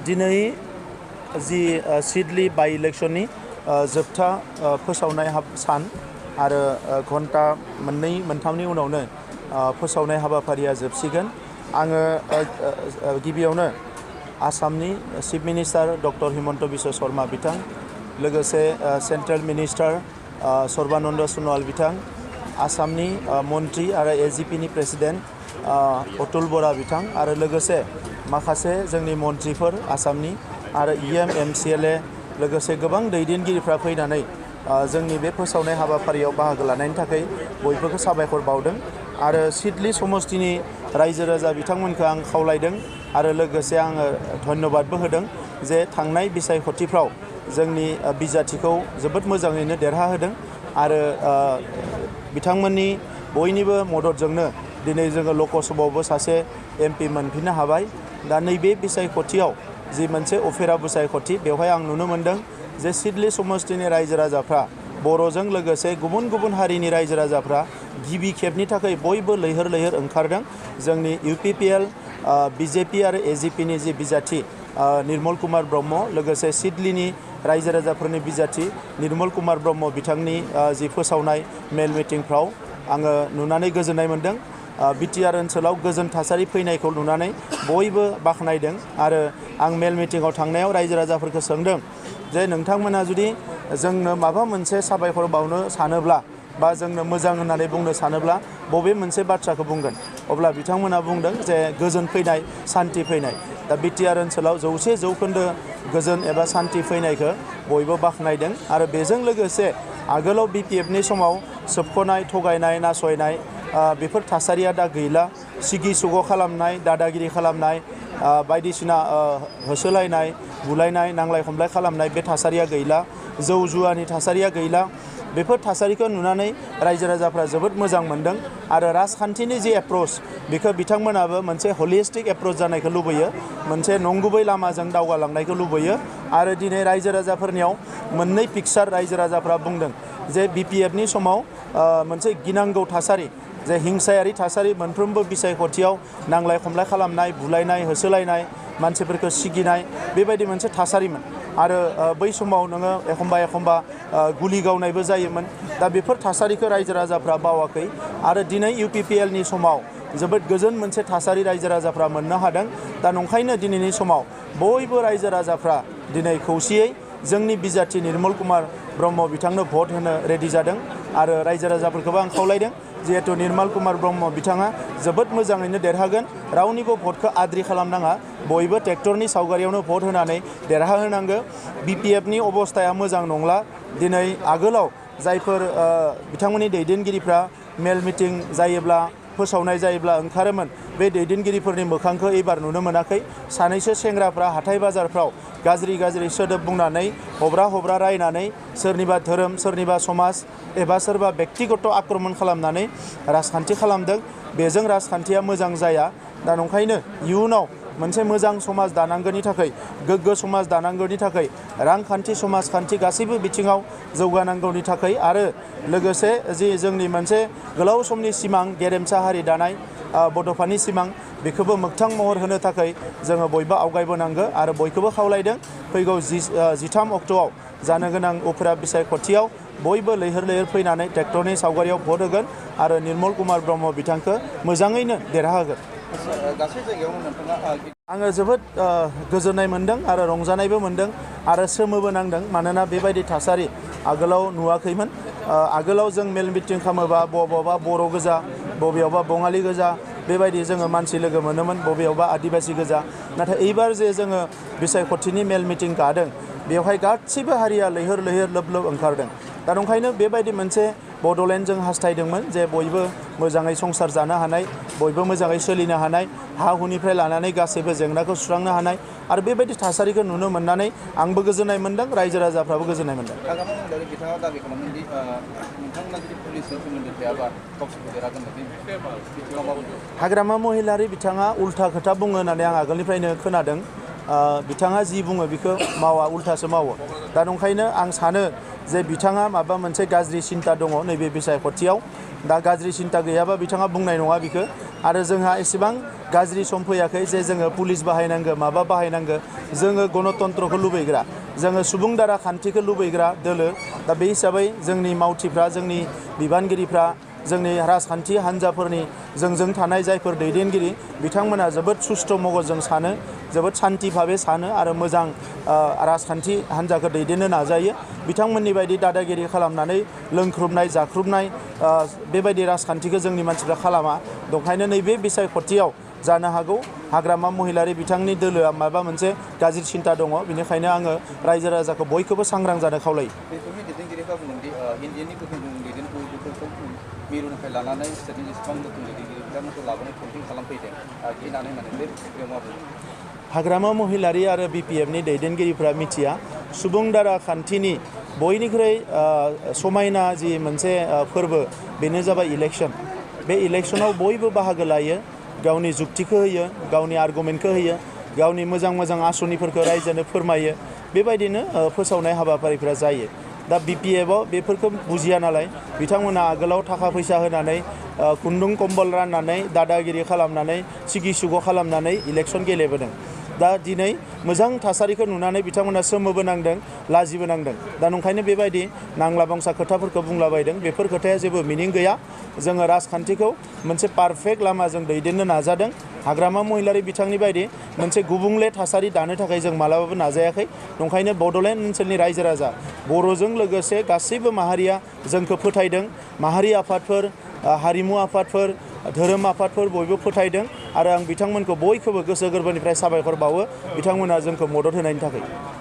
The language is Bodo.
दिनै जि सिडली बाई इलेक्शननि जोबथा फोसावनाय सान आरो घन्टा मोननै मोनथामनि उनावनो फोसावनाय हाबाफारिया जोबसिगोन। आङो गिबियावनो आसामनि chief minister doctor Himanta Biswa Sharma बिथां, लोगोसे सेन्ट्रेल मिनिस्टार सर्बानन्द सोनोवाल बिथां, आसामनि मन्त्रि आरो एजिपिनि प्रेसिडेन्ट अतुल बरा बिथां आरो लोगोसे माखासे जोंनि मन्त्रिफोर आसामनि आरो इएम एमसिएलए लोगोसे गोबां दैदेनगिरिफ्रा फैनानै जोंनि बे फोसावनाय हाबाफारियाव बाहागो लानायनि थाखाय बयबो साबायखर बावदों आरो सिडली समस्तिनि रायजो राजा बिथांमोनखौ आं खावलायदों आरो लोगोसे आङो धन्यबादबो होदों जे थांनाय बिसायख'थिफ्राव जोंनि बिजाथिखौ जोबोद मोजाङैनो देरहाहोदों आरो बिथांमोननि बयनिबो मददजोंनो दिनै जोङो लकसभायावबो सासे एमपि मोनफिननो हाबाय। दा नैबे बिसायख'थियाव जि मोनसे उफेरा बिसायख'थि बेवहाय आं नुनो मोन्दों जे सिडली समस्तिनि रायजो राजाफ्रा बर'जों लोगोसे गुबुन गुबुन हारिनि रायजो राजाफ्रा गिबि खेबनि थाखाय बयबो लैहोर लैहोर ओंखारदों। जोंनि इउपिपिएल बिजेपि आरो एजिपिनि जि बिजाथि निर्मल कुमार ब्रह्म, लोगोसे सिडलीनि रायजो राजाफोरनि बिजाथि निर्मल कुमार ब्रह्म बिथांनि जि फोसावनाय मेल मिटिंफ्राव आङो नुनानै गोजोननाय मोन्दों। बिटिआर ओनसोलाव गोजोन थासारि फैनायखौ नुनानै बयबो बाख्नायदों आरो आं मेल मिटिंआव थांनायाव रायजो राजाफोरखौ सोंदों जे नोंथांमोना जुदि जोंनो माबा मोनसे साबायखर बावनो सानोब्ला बा जोंनो मोजां होननानै बुंनो सानोब्ला बबे मोनसे बाथ्राखौ बुंगोन? अब्ला बिथांमोना बुंदों जे गोजोन फैनाय, सान्थि फैनाय। दा बिटिआर ओनसोलाव 100% गोजोन एबा सान्थि फैनायखौ बयबो बाख्नायदों आरो बेजों लोगोसे आगोलाव बिपिएफनि समाव सोबख'नाय, थगायनाय, नासयनाय बेफोर थासारिया दा गैला। सिगि सुग' खालामनाय, दादागिरि खालामनाय, बायदिसिना होसोलायनाय, बुलायनाय, नांलाय खमलाय खालामनाय बे थासारिया गैला। जौ जुवानि थासारिया गैला। बेफोर थासारिखौ नुनानै रायजो राजाफ्रा जोबोद मोजां मोनदों आरो राजखान्थिनि जि एप्रोच बेखौ बिथांमोनाबो मोनसे हलिस्टिक एप्रोच जानायखौ लुबैयो, मोनसे नंगुबै लामाजों दावगालांनायखौ लुबैयो आरो दिनै रायजो राजाफोरनियाव मोननै पिक्सार रायजो राजाफ्रा बुंदों जे बिपिएफनि समाव मोनसे गिनांगौ थासारि, जे हिंसायारि थासारि, मोनफ्रोमबो बिसायख'थियाव नांलाय खमलाय खालामनाय, बुलायनाय, होसोलायनाय, मानसिफोरखौ सिगिनाय बेबायदि मोनसे थासारिमोन आरो बै समाव नोङो एखमबा गुलि गावनायबो जायोमोन। दा बेफोर थासारिखौ रायजो राजाफ्रा बावाखै आरो दिनै इउपिपिएलनि समाव जोबोद गोजोन मोनसे थासारि रायजो राजाफ्रा मोननो हादों। दा नंखायनो दिनैनि समाव बयबो रायजो राजाफ्रा दिनै खौसेयै जोंनि बिजाथि निर्मल कुमार ब्रह्म बिथांनो भट होनो रेडि जादों आरो रायजो राजाफोरखौबो आं खावलायदों जिहेतु निर्मल कुमार ब्रह्म बिथाङा जोबोद मोजाङैनो देरहागोन, रावनिबो भटखौ आद्रि खालामनाङा, बयबो ट्रेक्टरनि सावगारियावनो भट होनानै देरहाहोनांगौ। बिपिएफनि अबस्थाया मोजां नंला। दिनै आगोलाव जायफोर बिथांमोननि दैदेनगिरिफ्रा मेल मिटिं जायोब्ला, फोसावनाय जायोब्ला ओंखारोमोन, बे दैदेनगिरिफोरनि मोखांखौ एबार नुनो मोनाखै। सानैसो सेंग्राफ्रा हाथाय बाजारफ्राव गाज्रि सोदोब बुंनानै हब्रा रायनानै सोरनिबा धोरोम, सोरनिबा समाज एबा सोरबा बेक्तिगत आक्रमण खालामनानै राजखान्थि खालामदों। बेजों राजखान्थिया मोजां जाया। दा नंखायनो इयुनाव मोनसे मोजां समाज दानांगौनि थाखाय, गोग्गो समाज दानांगौनि थाखाय, रांखान्थि समाजखान्थि गासैबो बिथिङाव जौगानांगौनि थाखाय आरो लोगोसे जि जोंनि मोनसे गोलाव समनि सिमां गेरेमसा हारि दानाय बड'फानि सिमां बेखौबो मोगथां महर होनो थाखाय जोङो बयबो आवगायबोनांगौ आरो बयखौबो खावलायदों फैगौ 13 अक्ट'आव जानो गोनां उफ्रा बिसायख'थियाव बयबो लैहोर लैहोर फैनानै ट्रेक्टरनि सावगारियाव भट होगोन आरो निर्मल कुमार ब्रह्म बिथांखौ मोजाङैनो देरहाहोगोन। आङो जोबोद गोजोननाय मोन्दों आरो रंजानायबो मोन्दों आरो सोमोबो नांदों। मानोना बेबायदि थासारि आगोलाव नुवाखैमोन। आगोलाव जों मेल मिटिं खालामोबा बबेयावबा बर' गोजा, बबेयावबा बङालि गोजा बेबायदि जोङो मानसि लोगो मोनोमोन, बबेयावबा आदिबासि गोजा। नाथाय एबार जे जोङो बिसायख'थिनि मेल मिटिं गादों बेवहाय गासैबो हारिया लैहोर लैहोर लोब लोब ओंखारदों। दा नंखायनो बेबायदि मोनसे बड'लेण्ड जों हास्थायदोंमोन जे बयबो मोजाङै संसार जानो हानाय, बयबो मोजाङै सोलिनो हानाय, हा हुनिफ्राय लानानै गासैबो जेंनाखौ सुस्रांनो हानाय आरो बेबायदि थासारिखौ नुनो मोननानै आंबो गोजोननाय मोनदों, रायजो राजाफ्राबो गोजोननाय मोनदों। बिथाङा दाबि खालामदों दि नोंथांमोना जुदि पुलिसजों सोमोन्दो थायाबा गावसोरखौ देरहागोन होननानै। हाग्रामा महिलारि बिथाङा उल्था खोथा बुङो होननानै आं आगोलनिफ्रायनो खोनादों। बिथाङा जि बुङो बेखौ मावा, उल्थासो मावो। दा नंखायनो आं सानो जे बिथाङा माबा मोनसे गाज्रि सिन्ता दङ नैबे बिसायख'थियाव। दा गाज्रि सिन्ता गैयाबा बिथाङा बुंनाय नङा बेखौ। आरो जोंहा एसेबां गाज्रि सम फैयाखै जे जोङो पुलिस बाहायनांगौ माबा बाहायनांगौ जोङो गणतन्त्रखौ लुबैग्रा जोङो सुबुं दारा खान्थिखौ लुबैग्रा दोलो दा बे हिसाबै जोंनि मावथिफ्रा जोंनि बिबानगिरिफ्रा जोंनि राजखान्थि हान्जाफोरनि जोंजों थानाय जायफोर दैदेनगिरि बिथांमोना जोबोद सुस्थ' मगजजों सानो जोबोद सान्थि भाबै सानो आरो मोजां राजखान्थि हान्जाखौ दैदेननो नाजायो बिथांमोननि बायदि दादागिरि खालामनानै लोंख्रुबनाय जाख्रुबनाय बेबायदि राजखान्थिखौ जोंनि मानसिफ्रा खालामा दंखायनो नैबे बिसायख'थियाव जानो हागौ हाग्रामा महिलारि बिथांनि दोलोआ माबा मोनसे गाज्रि सिन्ता दङ बेनिखायनो आङो रायजो राजाखौ बयखौबो सांग्रां जानो खावलायो बेफोरनि दैदेनगिरिफ्रा बुंदोंदि इन्डियानि गोख्रों दैदेनगिरिफोरखौ मिरुनिफ्राय लानानै स्टेटनि जेसेबां गोख्रों दैदेनगिरि बिथांमोनखौ लाबोनो केम्पिं खालामफैदों गिनानै होननानै बे बेयाव मा बुङो हाग्रामा महिलारि आरो BPFनि दैदेनगिरिफ्रा मिथिया सुबुं दारा खान्थिनि बयनिख्रुइ समायना जि मोनसे फोरबो बेनो जाबाय इलेक्सन बे इलेक्सनाव बयबो बाहागो लायो गावनि जुक्तिखौ होयो गावनि आर्गुमेन्टखौ होयो गावनि मोजां मोजां आसनिफोरखौ रायजोनो फोरमायो बेबायदिनो फोसावनाय हाबाफारिफ्रा जायो दा BPFआव बेफोरखौ बुजिया नालाय बिथांमोना आगोलाव थाखा फैसा होनानै खुन्दुं कम्बल राननानै दादागिरि खालामनानै सिगि सुग' खालामनानै इलेक्सन गेलेबोदों दा दिनै मोजां थासारिखौ नुनानै बिथांमोना सोमोबो नांदों लाजिबो नांदों दा नंखायनो बेबायदि नांला बंसा खोथाफोरखौ बुंलाबायदों बेफोर खोथाया जेबो मिनिं गैया जोङो राजखान्थिखौ मोनसे पारफेक्ट लामाजों दैदेननो नाजादों हाग्रामा महिलारि बिथांनि बायदि मोनसे गुबुंले थासारि दानो थाखाय जों मालाबाबो नाजायाखै नंखायनो बड'लेण्ड ओनसोलनि रायजो राजा बर'जों लोगोसे गासैबो माहारिया जोंखौ फोथायदों माहारि आफादफोर हारिमु आफादफोर धोरोम आफादफोर बयबो फोथायदों आरो आं बिथांमोनखौ बयखौबो गोसो गोरबोनिफ्राय साबायखर बावो बिथांमोना जोंखौ मदद होनायनि थाखाय